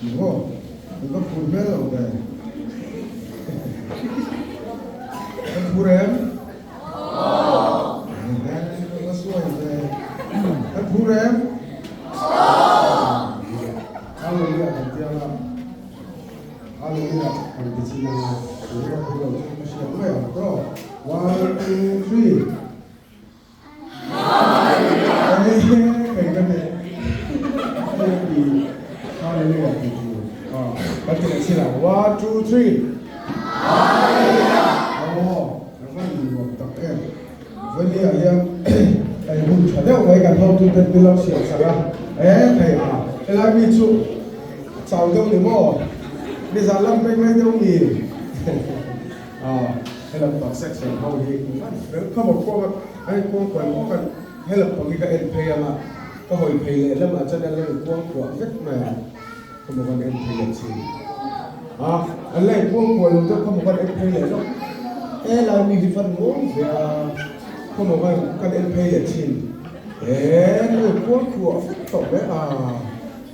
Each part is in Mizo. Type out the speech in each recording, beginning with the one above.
Ni maw? I va phur hmel lo ve. Ka phur em? Ka va suai ve. Ka phur em? Hallelujah kan ti anga. Hallelujah kan ti chin anga. Tun ka phur lo chu ka hriat mai ang tawh. One, two, three. One, two, three. Vawinia hian hei hun tha deuh mai kan hotu ten bill a siam sak a, e hei a helai mi chu chau deuh ni maw? Nizan lam pek mai deuh ni? Helam tak section ho hi an fel kha maw kuang a, a in kuang kual bawk a, helam pang hi ka en phei ang a, ka hawi phei leh lamah chuan an lo in kuang kuah vek mai a, kha maw kan en phei leh chin a, an la in kuang kuah lo deuh kha maw kan en phei leh lawk, helai mi hi van mawi ve a, kha maw kan kan en phei leh chin, he an lo in kuang kuah vek tawh mai a,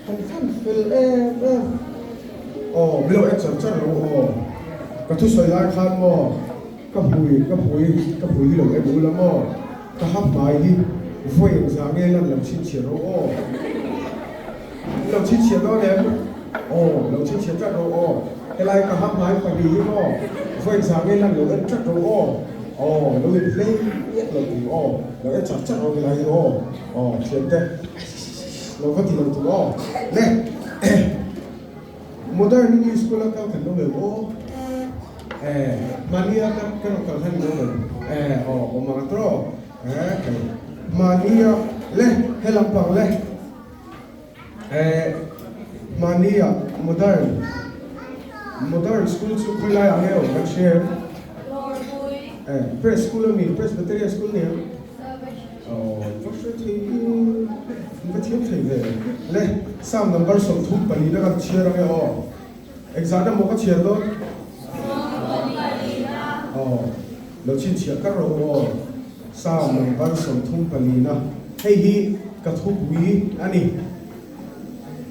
Kan fan fel em em. Aw, min lo en char char lo aw. Ka thusawi lai khan maw ka hmui ka hmui ka hmui hi lo en ul a maw? Ka ha hmai hi vawi engzah nge lan lo chhinchhiah ro aw? Min lo chhinchhiah dawn em? Aw, lo chhinchhiah tlat ro aw. Helai ka ha hmai pahnih hi maw vawi engzah nge lan lo en tlat ro aw? Aw, lo in hlei miah lo tur aw. Lo en char char ro helai hi aw. Aw, thiante. Lo va ti lo tur aw. Le Modern English School a kal kan lo meuh aw. Eh, mahni a kan kan rawn kal khan lo meuh. Eh, aw, awm ang atawr aw. Eh, hei. Mahni a, le, he lampang le. Eh, mahni a Modern, Modern School chu khawi lai ah nge awm kan hria em? Eh, Press School a mi, Presbyterian School nia. Aw, va hre thei e, va thiam thei ve. Le, Psalm number 34 na kan chhiar ange aw. Engzah na maw ka chhiar dawn? 34. Aw, lo chhinchhiah kar rawh u aw. Psalm number 34 na, hei hi ka thupui a ni.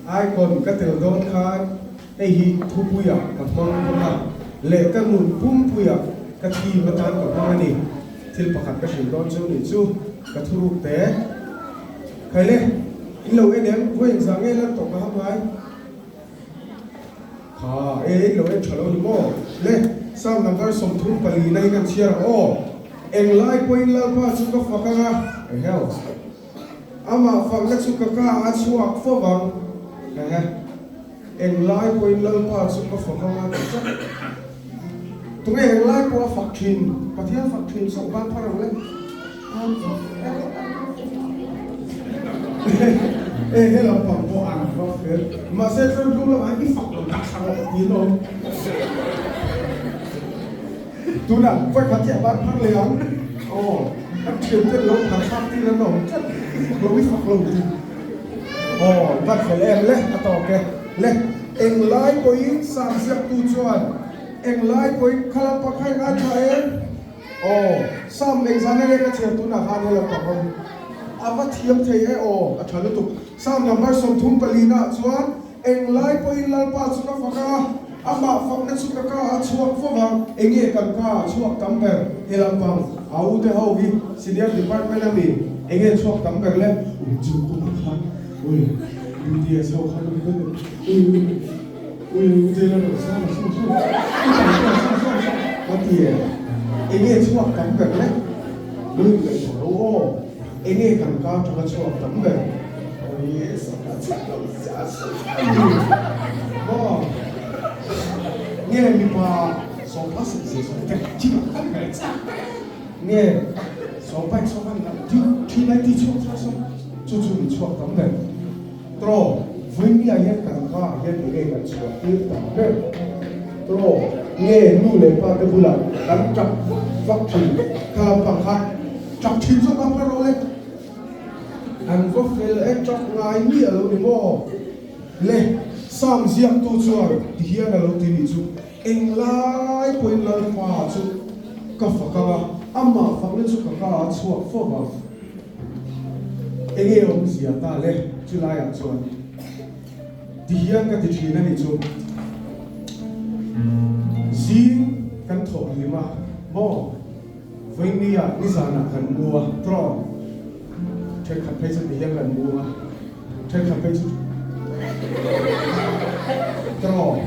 Icon ka tel dawn khan hei hi thupuiah ka hmang bawk a, leh ka nun pumpuiah ka theme atan ka hmang a ni. Thil pakhat ka hrilh dawn chu nih chu ka thuruk te. Khaile, in lo en em? Vawi engzah nge lan tawh ka ham ngai? Kha, e in lo en tha lo ni maw? Le, Psalm number 34 na hi kan chhiar ang aw. Englai pawhin Lalpa chu ka fak ang a, eheu. Amah fakna chu ka ka a chhuak fo vang. Ehe. Englai pawhin Lalpa chu ka fak ang a ti tlat. Tunge englai pawh a fak thin? Pathian fak thin chauh ban phar ang le. E he lampang pawh an va fel. Mahse tlawm tlum lamah i fak lo tak thla rawh tiin awm. Tunah vawikhat hi a ban phar leh ang. Aw, kan thiante lo phar thlak tir an awm tlat. Fak lo i fak lo ti. Aw, ban fel em le a tawk e. Le, englai pawhin sam ziaktu chuan englai pawhin kha lam pakha i ngaithla em? Aw, sam engzan enge ka chhiar tunah khan hela tak awm. A va thiam thei e aw, a tha lutuk. Sam number 34 naah chuan Englai pawhin Lalpa chu ka fak a, amah fakna chu ka ka a chhuak fo vang. Enge kan ka a chhuak tam ber? He lampang a u te ho hi senior department a mi enge chhuak tam ber le? Ui chu kuma khan ui BTS ho khan ui ui ui ui ui te la lo sa la su su u chang sa sa sa sa ka ti e. Enge chhuak tam ber le? Lui ngaihtuah lo aw. Enge kan ka atanga chhuak tam ber? Nge mipa nge chu chu mi chhuak tam ber tawh vawinia hian kan ka ah hian enge kan chhuah tir tam ber tawh nge nu leh pa te bulah kan tap vak vak thin kha lampang kha tap thin zawk ang rawh le. An va fel e tap ngai miah lo ni maw? Le, Psalm ziaktu chuan ti hian a lo ti nih chu, Englai pawhin Lalpa chu ka fak ang a, amah fakna chu ka ka a chhuak fo vang. Enge awmzia ta le chulaiah chuan? Ti hian ka ti thin a nih chu. Zing kan thawh hlim a maw? Vawinia nizanah kan mu a tawng. Thenkhat phei chu ti hian kan mu a, thenkhat phei chu tawng.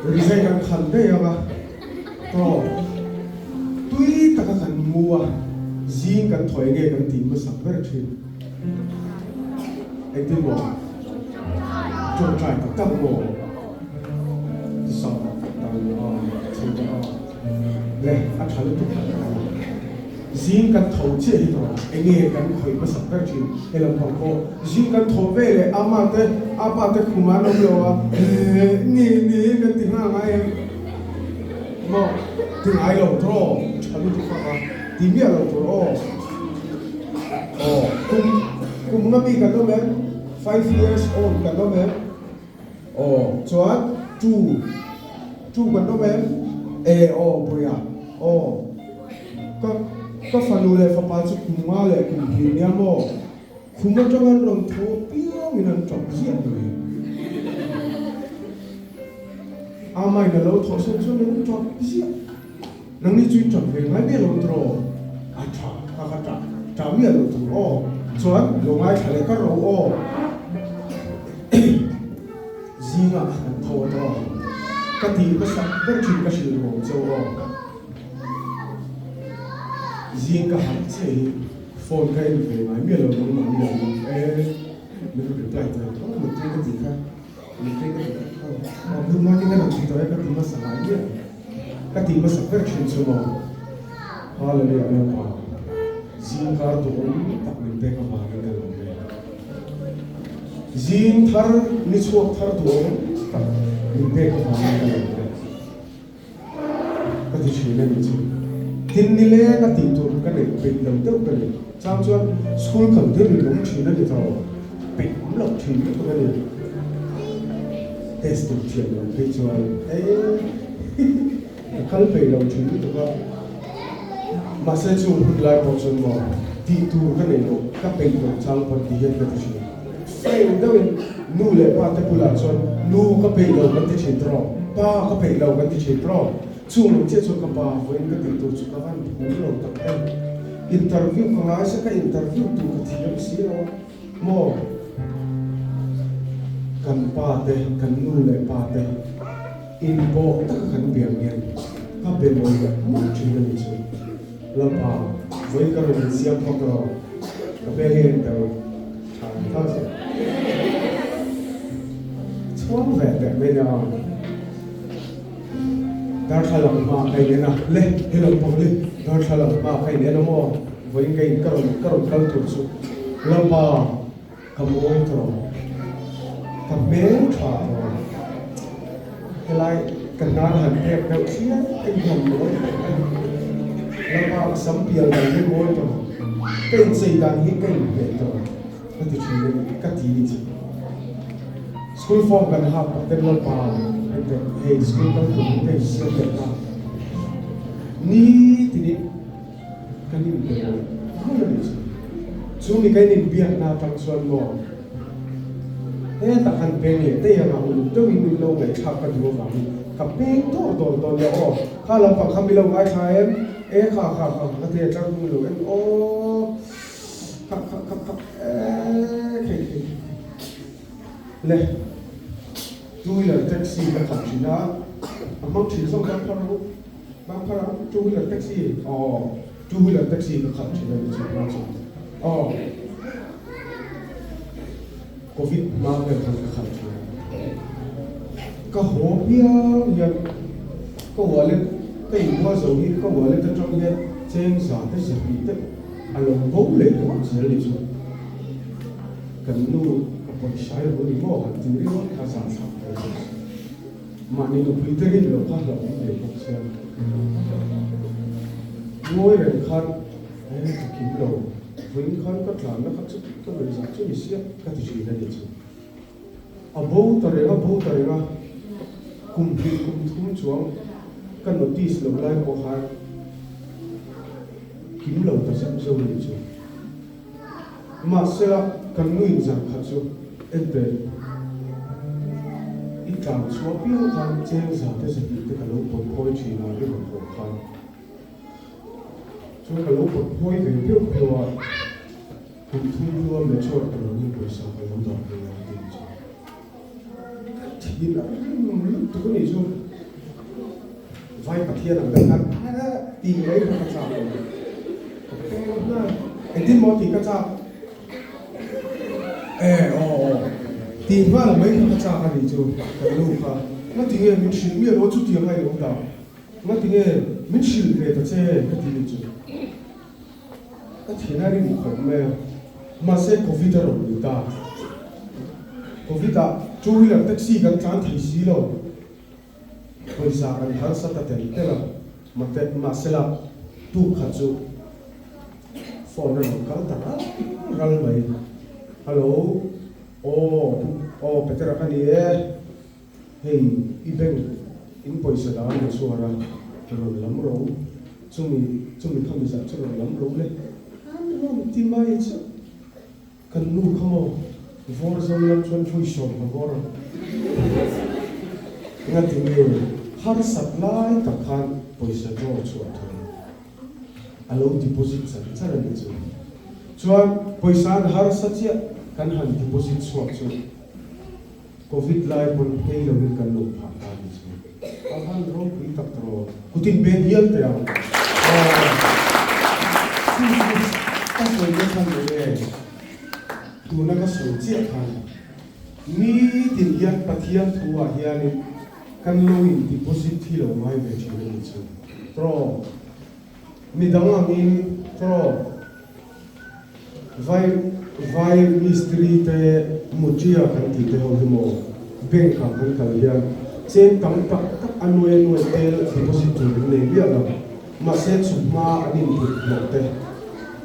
Rizai kan khan daih ang a tawng. Tui taka kan mu a, zing kan thawi nge kan tih hmasak ber thin. Engtin maw? Tawngtai tak tak maw? Tisang tak tak tak maw? Chhung tak a le a tha lutuk tak tak a. Zing kan tho chiah hi tawh enge kan khawih hmasak ber thin he lampang pawh zing kan tho ve leh ama te apa te khum an awm lo a eh ni ni kan ti nghal ngai em maw ti ngai lo tawh tha lutuk a ti miah lo tur aw. Aw, kum kum nga mi kan awm em? Five years old kan awm em? Aw, chuan two, two kan awm em? E, aw, Puia, aw. Ka ka fanu leh fapa chu kum nga leh kum hnih nia maw? Khum atang an rawn tho apiangin an tap ziah mai. Amain a lo thawhsan chuan an tap ziah. Nangni chu i ṭap ve ngai miah lo tiraw? A ṭha, ka ka ṭah ṭah miah lo tur aw. Chuan lo ngaithla leh kar ro aw. Zingah kan tho a tawh. Ka tih hmasak ber ṭhin ka hrilh ruang cheu aw. Zing ka harh chiah hi phone ka en ve ngai miah lo nangmah ni ang e. Min rawn reply tawh aw mutui ka tih kha. Good morning a rawn ti tawh e ka ti hmasa ngai miah ka ti hmasa ber thin chu maw Hallelujah Lalpa zingkar duhawm tak min pek avangin ka lawm e zing thar ni chhuak thar duhawm tak min pek avangin ka lawm e Ka ti thin a nih chu. Tin ni leng a tih tur ka neih peih lo deuh ka ni. Chang chuan school kal deuh in awm thin a ni tawh. Peih awm loh thin lutuk a ni. Test tur thiam lo phei chuan ee ka kal peih lo thin lutuk a. Mahse chung hun lai pawh chuan maw tih tur ka neih loh ka peih loh chang pawn ti hian ka ti thin. Frank deuhin nu leh pa te bulah chuan nu ka peih lo kan ti thin tawh, pa ka peih lo kan ti thin tawh. Chung lo chiah chuan ka pa vawiin ka tih tur chu ka van phur lo tak em. Interview ka ngai se ka interview tur ka thiam si lo a maw. Kan pa te, kan nu leh pa te inpawh taka kan biak hian ka be mawlh mawlh thin a ni chu. Lalpa, vawiin ka rawn insiam phawt rawh. Ka hmel hi a intel tha ang tho che. Chhuang ve teh mai nia. Darthlalang hma ka in en a, le he lo pang le, darthlalang hma ka in en a maw, vawiin ka in ka rawn ka rawn kal tur chu. Lalpa, Ka mawi tawh, ka hmel tha tawh. Helai ka hnar han pek deuh thliah te hi han mawi tawh a ni. Lama ka sam pial dan hi mawi tawh, ka inchei dan hi ka inhmeh tawh ka ti thin a ni, ka ti ni chu. School form kan hak pah ten Lalpa hei hei school kal tur hi ka insiam leh ta. Ni tinin. Kan inbe lo rul a nih chu. Chu mi kan inbiakna atang chuan maw hetah khan peng leh daih anga uluk deuhin min lo ngaihthlak ka duh avangin ka peng dawr dawr dawn nia aw. Kha lampang kha mi lo ngaithla em? E kha kha kha ka ti a tlar hnung lo en aw kha kha kha kha e khei khei khei le two wheeler taxi ka khalh thin a a hmang thin zawk bang phar ru. Bangphar ang two wheeler taxi aw two wheeler taxi ka khalh thin a ni chu hma chu aw covid hma vel khan ka khalh thin a ka haw piang hian ka wallet ka inbual zo hi ka wallet atang hian cheng za te zahnih te a lo bo leh ringawt zel ni chu kan nu ka pawisa hi ru ni maw han ti ringawt kha zah thlak mai chu. Mahni nupui te rin loh kha hlauhawm ve bawk sia. Ngawi reng khan e ka kim lo, vawiin khan ka tlanna kha chu ka ngaihzah chu ni sia ka ti thin a nih chu. A bo ta reng a, bo ta reng a, kum hnih kum thum chuang ka notice loh lai pawh khan kim lo ta zeuh zeuh a nih chu. Mahsela kan nuin zan khat chu en teh. tlan chhuah piang khan cheng za te 200 te ka lo pawt phawi thin a i rawn haw khan. Chuan ka lo pawt phawi ve pheuh pheuh a, kum thum hlua mature ka lo nih pawisa ka lo dah ve a ti chu. Ka thin a rim lutuk a nih chu. Vai Pathian ang deuh khan tih mai kha ka chak lo. Ka peng hnai. Engtin maw tih ka chak? E aw aw. Tih nghal mai kha ka chak a nih chu kan nu kha. Ngati nge min hrilh miah lo chutiang a i lo dah. Ngati nge min hrilh ve ta che ka ti nih chu. Ka thin a rim khawp mai a, mahse Covid a rawn ni ta. Covid ah two wheeler taxi kan tlan thei si lo. Pawisa kan harsa ta tel tel a, mate mahsela tuk khat chu phone a rawn kal ta ral ral mai. Hello, aw, aw Petera ka ni e, hei i bank in pawisa dah a ni chhuar a, rawn lam ro, chumi chumi khami zah chu rawn lam ro le, an rawn ti mai chu. Kan nu kha maw vawr zo lam chuan vui sawm ka vawr a. Ngati nge harsat lai tak khan pawisa draw chhuah thei a lo deposit char char a nih chu. Chuan pawisa an harsa chiah kan han deposit chhuak chu. Covid lai pawn phei loin kan lo phah ta ni chu. A van ropui tak ta rawh. Kutin beng hial teh ang. Aw. Chu chu ka sawi na chhan lo e. Tuna ka sawi chiah khan nitin hian Pathian thu ah hianin kan lo in deposit hi lo ngai ve thin a ni chu. Trawh. Midang angin trawh. Vai vai mistiri te mutia kan tih te ho hi maw bank ah kan kal hian cheng tam tak tak a nuai a nuai tel deposit tur an nei miah lo. Mahse chu hma an input hlawh te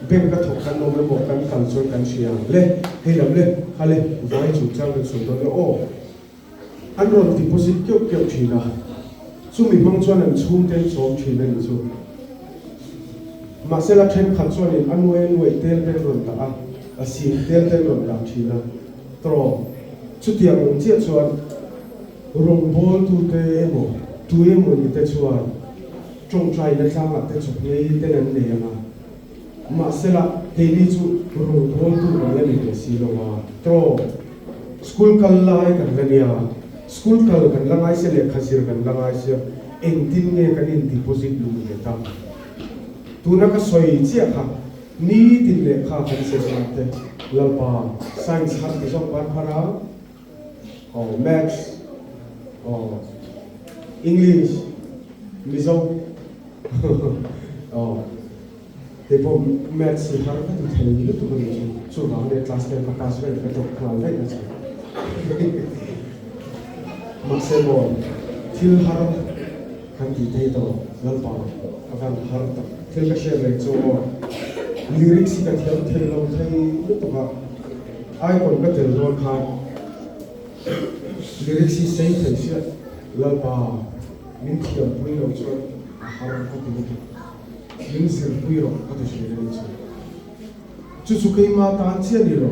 bank a thawk kan awm emaw kan kal chuan kan hria ang le hei lam le kha le vai chungchang kan sawi dawn le aw. An rawn deposit keuh keuh thin a, chumi hmang chuan an chhungte an chawm thin a nih chu. Mahsela thenkhat chuanin a nuai a nuai tel te an rawn dah a, a sing tel te an rawn dah thin a. Tawng, chutiang ang chiah chuan rawngbawltute emaw tu emaw ni te chuan tawngtaina tlangah te chawhmei ten an nei ang a. Mahsela, keini chu rawngbawltu kan la ni ve si lo a, tawng. School kal lai kan la nia, school kal kan la ngai sia, lehkha zir kan la ngai sia, engtin nge kan in deposit luh ve ta? Tuna ka sawi chiah kha, nitin lehkha kan zir nan te, Lalpa, science har ti zawk ban phar a, aw maths, aw English, Mizo, aw. Kei pawh maths hi har ka ti thei lutuk a nih chu, chuvang leh class ten ka pass vek ka drop nghal daih a che. Mahse maw thil har kan tih thei tawh Lalpa a van har tak. Thil ka hriat reng chu aw lyrics hi ka thiam thei lo thei lutuk a, icon ka tel dawn khan lyrics hi sei thei sia Lalpa min thiampui lo chuan a har ka ti lutuk. Min zirpui rawh ka ti thin a nih chu. Chu chu keimah tan chiah ni lo,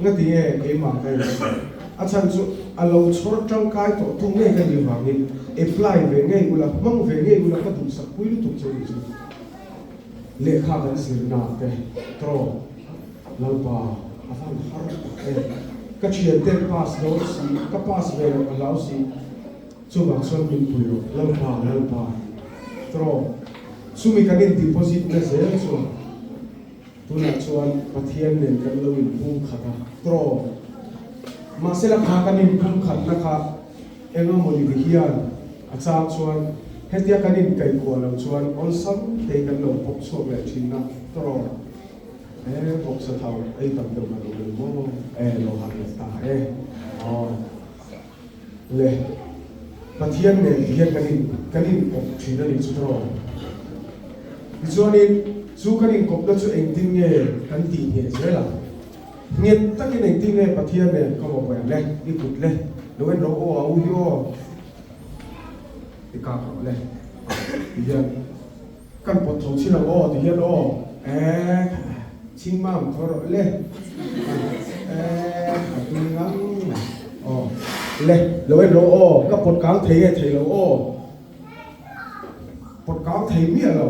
ngati nge keimah ka inchhir? A chhan chu a lo chhawr tangkai tawh tu ngei ka nih vangin apply ve ngei ula, hmang ve ngei ula ka duhsak pui lutuk che nih chu. Lehkha kan zirna te tawh Lalpa a van har tak em. Ka thianten pass dawn si, ka pass ve loh ka hlau si. Chuvang chuan min pui rawh, Lalpa, Lalpa. Tawh, chumi kan in deposit na zel chuan tunah chuan Pathian nen kan lo in pum khat a, tawh. Mahsela kha kan in pum khatna kha eng emaw ni hian a chang chuan hetia kan in kaihkuah loh chuan awlsam te kan lo pawp chhuak leh thin a, tawh. E, vawksa thau ei tam deuh kan awm em maw? E, lo harh leh ta e. Aw. Le Pathian nen ti hian kan in kan inkawp thin a nih chu tawh. Tichuanin chu kan inkawpna chu engtin nge kan tih ngheh zel ang? Nghet takin engtin nge Pathian nen ka mawpawih ang le? I kut le, lo en rawh aw a u hi aw, i kak rawh le ti hian kan pawt tho chin ang aw ti hian aw eh chhing mam tho rawh le eh a tui ngang mai aw. Le, lo en rawh aw, ka pawt kang thei nge thei lo aw. Pawt kang thei miah lo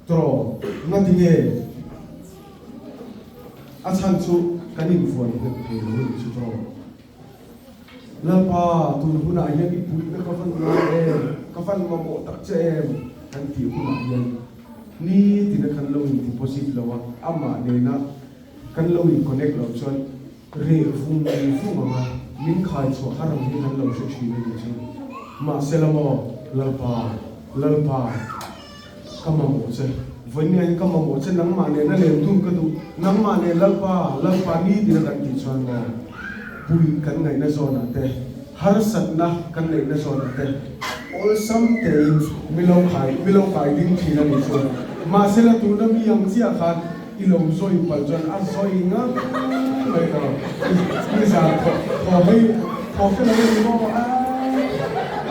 tawh ngati nge a chhan chu kan invuan nghet thei lo a nih chu tawh. Lalpa, tun hunah hian i puihna ka van ngai em, ka van mamawh tak che em kan tih hunah hian nitin a kan lo in deposit lo a, amah nena kan lo in connect loh chuan Reh vung vung ang a, min khai chhuah har ang hi kan lo hre thin a nih chu. Mahsela maw, Lalpa, Lalpa, ka mamawh che. Vawinia hian ka mamawh che, nangmah nen a len dun ka duh. Nangmah nen Lalpa, Lalpa ni tina kan tih chuan maw, puih kan ngaihna zawnah te, harsatna kan neihna zawnah te, awlsam tein mi lo khai, mi lo kai ding thin a nih chu. Mahsela tuna mi ang chiah khan I lo zawi palh chuan a zawi ngang mai tawh. I zan thaw thaw hei thaw hre lo a ni maw a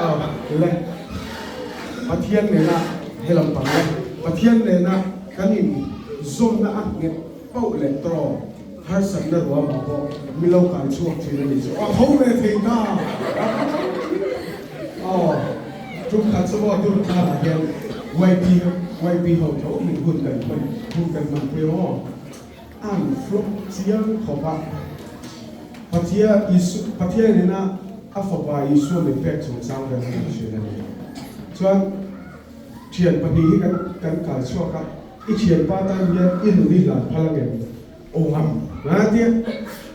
aw le Pathian nena he lam pang le Pathian nena kan in zawnna a nghet pauh leh tawh harsatna ruamah pawh mi lo kai chhuak thin a nih chu aw tho ve thei ta aw Tum khat chu maw tur tlanah hian YP YP ho tho min hun kan hman hun kan hman pui maw an flop chiang khawp a Pathia Isu Pathian in a a fapa Isua min pek chungchang vel kha kan hrilh a ni. Chuan thian pahnih hi kan kan kal chhuak a i thianpa tan hian i nun i hlan phal angem? Aw ngam nga tia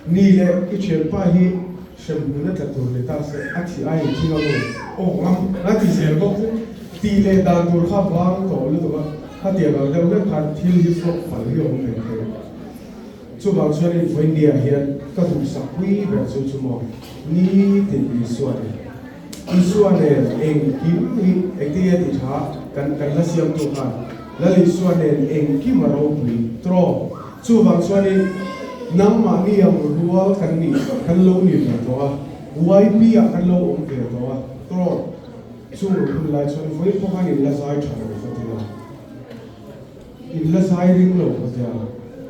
ni leh i thianpa hi hremhmun a tla tur ni ta se a thih aiin thi ngam emaw aw ngam nga ti zel bawk chu tih leh dan tur kha vang tawh lutuk a khatiang ang deuh hlek khan thil hi flop fal hi a awm ve thei. Chuvang chuanin vawinia hian ka duhsak pui ber chu chu maw nitin Isua nen Isua nen engkim hi engtin nge ti tha kan kan la siamtu khan Lal Isua nen engkim a ropui tawh. Chuvang chuanin nangmahni ang rual kan nih kan lo ni ve tawh a, YP ah kan lo awm ve tawh a tawh. Chung hun lai chuan vawi pawh khan in la zai tha lo va tia, in la zai ring lo va tia,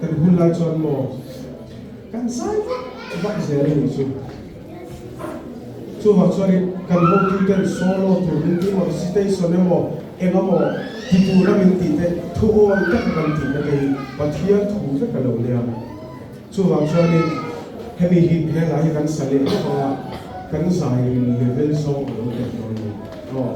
kan hun lai chuan maw kan zai vak vak zel a nih chu. Chuvang chuanin kan hotuten solo tur min ti emaw, recitation emaw, eng emaw ti tura min tih te thu awi taka kan tihna te hi Pathian thu vek a lo nia. Chuvang chuanin hemi hi he hla hi kan sa leh vek ang a, kan zai rin level zawng a lo tel dawn a ni. Aw.